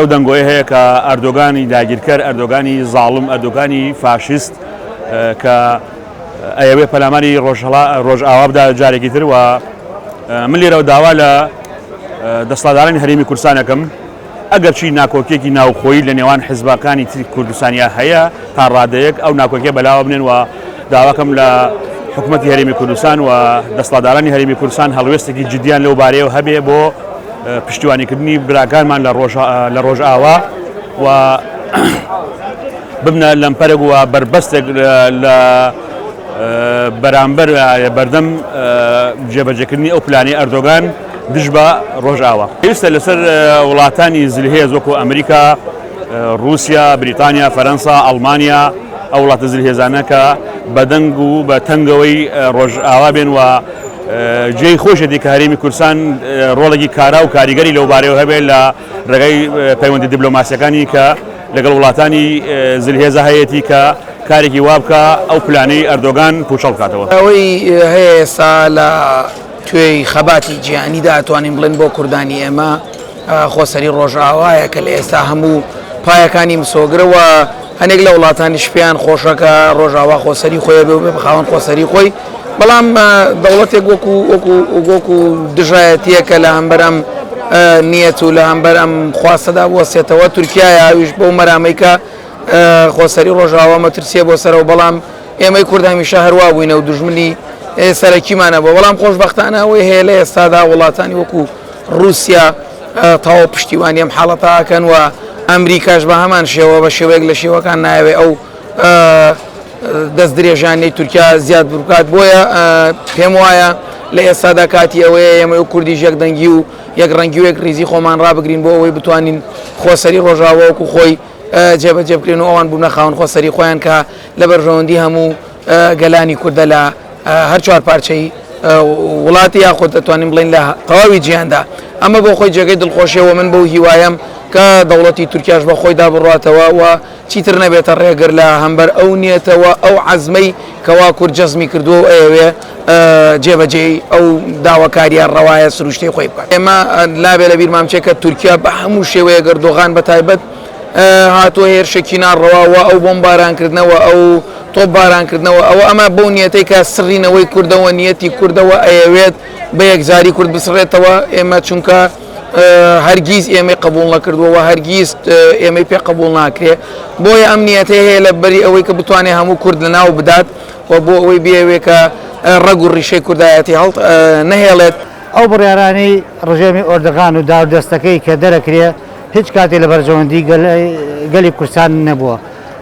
ئەو دەنگۆیە هەیە کە ئەردۆگانی داگیرکەر، ئەردۆگانی زاڵم، ئەردۆگانی فاشیست کە ئەیەوێ پەلاماری ڕۆژئاوا بدا جارێکی تر و من لێرەوە داوا لە دەسەڵاتدارانی هەرێمی کوردستان ئەکەم ئەگەرچی ناکۆکیەکی ناوخۆیی لە نێوان حزبەکانی تری کوردستانیا هەیە تا ڕادەیەک ئەو ناکۆکیە بەلاوە بنێن و داواکەم لە حکوومەتی هەرێمی کوردستان و دەسەڵاتدارانی هەرێمی کوردستان هەڵوێستێکی جدیان لەو بارەیەوە هەبێ بۆ پشتیوانیکردنی براکانمان لە ڕۆژئاوا و ببنە لەمپەرێک و بەربەستێک لە بەرامبەر بەردەم جێبەجێکردنی ئەو پلانی ئەردۆگان دژ بە ڕۆژئاوا. پێویستە لەسەر وڵاتانی زلهێز وەکو ئەمریکا، ڕووسیا، بریتانیا، فەرەنسا، ئەڵمانیا ئەو وڵاتە زلهێزانە کە بەدەنگ و بە تەنگەوەی ڕۆژئاوا بێن و جێی خۆشیەتی کە هەرێمی کوردستان ڕۆڵێکی کارا و کاریگەری لەو بارەیەوە هەبێت لە ڕێگای پەیوەندی دیبلۆماسیەکانی کە لەگەڵ وڵاتانی زلهێزە هەیەتی کە کارێکی وا بکە ئەو پلانەی ئەردۆگان پوچەڵ بکاتەوە. ئەوەی هەیە ئێستا لە توێی خەباتی جیهانیدا ئەتوانین بڵێن بۆ کوردانی ئێمە خۆسەری ڕۆژئاوایە کە لە ئێستا هەموو پایەکانی مسۆگرە و هەنێک لە وڵاتانیش پێیان خۆشە کە ڕۆژاوا خۆسەری خۆی بێ و بێ خاوەن خۆسەری خۆی بەڵام دەوڵەتێک وەکو وەکو وەکو دژایەتیەکە لە هەمبەر ئەم نیەت و لە هەمبەر ئەم خواستەدا بوەستێتەوە تورکیایە ئەویش بەو مەرامەی کە خۆسەری ڕۆژاوا مەترسیە بۆ سەرەوە بەڵام ئێمەی کورد هەمیشە هەروا بووینە و دوژمنی سەرەکیمانە بووە بەڵام خۆشبەختانە ئەوەی هەیە لە ئێستادا وڵاتانی وەکو ڕووسیا تەواو پشتیوانی ئەم حاڵەتە ئەکەن و ئەمریکاش بە هەمان شێوە بە شێوەیەک لە شێوەکان نایەوێ ئەو دەست درێژانەی تورکیا زیاد بکات بۆیە پێم وایە لە ئێستادا کاتی ئەوەیە ئێمە و کوردیش یەک دەنگی و یەک ڕەنگی و یەک ڕیزی خۆمان ڕابگرین بۆ ئەوەی بتوانین خۆسەری ڕۆژاوا وەکو خۆی جێبەجێ بکرێن و ئەوان بوونە خاوەن خۆسەری خۆیان کە لە بەرژەوەندی هەموو گەلانی کوردە لە هەر چوار پارچەی وڵاتی یاخود دەتوانین بڵین لە تەواوی جیهاندا ئەمە بۆ خۆی جێگەی دڵخۆشیەوە من بەو هیوایم کە دەوڵەتی تورکیاش بە خۆیدا بڕاتەوە و چیتر نەبێتە ڕێگر لە هەمبەر ئەو نیەتەوە ئەو عەزمەی کەوا کورد جەزمی کردووە و ئەیەوێ جێبەجێی ئەو داواکاریە ڕەوایە سروشتی خۆی بکات. ئێمە نابێ لە بیرمان بچێت کە تورکیا بە هەموو شێوەیەک ئەردۆغان بە تایبەت هاتووە هێرشێکی ناڕەوا و ئەو بۆمبارانکردنەوە ئەو تۆپبارانکردنەوە ئەوە ئەمە بەو نیەتەی کە سڕینەوەی کوردەوە نیەتی کوردەوە ئەیەوێت بە یەکجاری کورد بسڕێتەوە ئێمە چونکە هەرگیز ئێمەی قبوڵ نەکردووە و هەرگیز ئێمەی پێ قبوڵ ناکرێ بۆیە ئەم نیەتەی هەیە لە بەری ئەوەی کە بتوانێت هەموو کورد لە ناو بدات و بۆ ئەوەی بیەوێ کە ڕەگ و ڕیشەی کوردایەتی هەڵ نەهێڵێت. ئەو بڕیارانەی ڕژێمی ئۆردغان و دارودەستەکەی کە دەرەکرێ هیچ کاتێ لە بەرژەوەندی گەلی کوردستان نەبووە.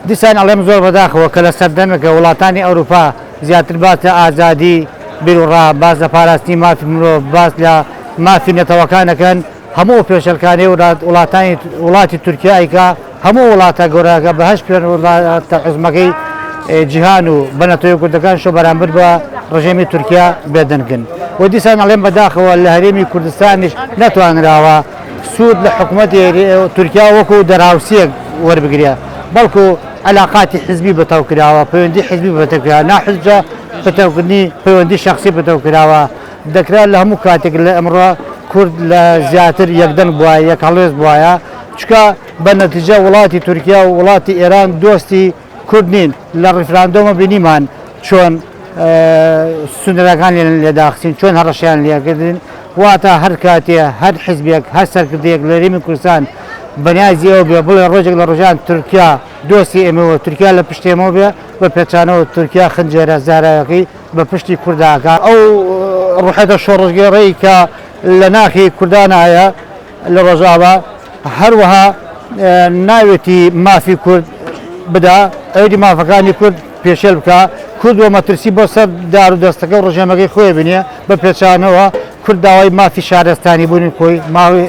دیسان ئەڵێم زۆر بەداخەوە کە لە سەردەمێکە وڵاتانی ئەوروپا زیاتر باس لە ئازادی بیروڕا، باس لە پاراستنی مافی مرۆڤ، باس لە مافی نەتەوەکان ئەکەن، هەموو ئەو پێشێلکانەی وڵاتانی وڵاتی تورکیا ئەیکا، هەموو وڵاتە گەورەکە بە هەشت پێ وڵاتە عوزمەکەی جیهان و بە نەتەوە یەکگرتووەکانیشەوە بەرامبەر بە ڕژێمی تورکیا بێدەنگن و دیسان ئەڵێم بەداخەوە لە هەرێمی کوردستانیش نەتوانراوە سوود لە حکوومەتی تورکیا وەکو دەراوسیەک وەربگرێ بەڵکو علاقاتی حزبی بەتەو کراوە پەیوەندی حزبی بەتەو کراوە ناحزبە پتەوکردنی پەیوەندی شخصی پتەو کراوە دەکرا لە هەموو کاتێک لە ئەمڕۆ کورد لە زیاتر یەکدەنگ بوایە یەک هەڵوێست بوایە چونکە بە نەتیجە وڵاتی تورکیا و وڵاتی ئێران دۆستی کورد نین لە ڕیفراندۆمە بینیمان چۆن سونەرەکان لێداخستین چۆن هەڕەشەیان لێکردن واتە هەر کاتێ هەر حزبێک هەر سەرکردەیەک لە هەرێمی کوردستان بەنیازی ئەوە بێ بڵێ ڕۆژێک لە ڕۆژان تورکیا دۆستی ئێمەوە تورکیا لە پشت ئێمەوە بێ بە پێچانەوە تورکیا خنجێرە زاراوەکەی بە پشتی کورداکە ئەو ڕوحێتە شۆڕشگێڕەی کە لە ناخی کوردانە هەیە لە ڕۆژاوا هەروەها ناوێتی مافی کورد بدا ئەوی مافەکانی کورد پێشێل بکا کورد وە مەترسی بۆ سەر دار و دەستەکە و ڕژێمەکەی خۆی بینێ بە پێچانەوە کورد داوای مافی شارستانی بوونی خۆی ماوی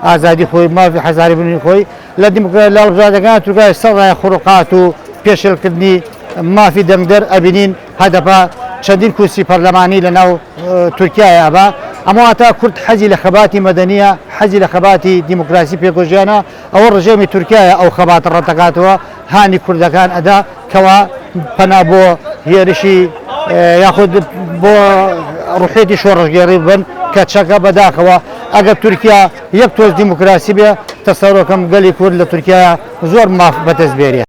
ئازادی خۆی مافی حەزاری بوونی خۆی لە دیموکرا لە هەڵبژاردنەکان تورکای سەڕای خروقات و پێشێلکردنی مافی دەنگدەر ئەبینین هەدەپە چەندین کورسی پەرلەمانی لە ناو تورکیایە ئەبا، ئەمە واتا کورد حەزی لە خەباتی مەدەنییە، حەزی لە خەباتی دیموکراسی پێکەوەژیانە، ئەوە ڕژێمی تورکیایە ئەو خەباتە ڕەتدەکاتەوە، هانی کوردەکان ئەدا کەوا پەنا بۆ هێرشی یاخود بۆ ڕوحیەتی شۆڕشگێڕی ببەن. کە چەکە بەداخەوە ئەگەر تورکیا یەک تۆز دیموکراسی بێ تەسەورەکەم گەلی کورد لە تورکیا زۆر ماف بەدەست بێرێ.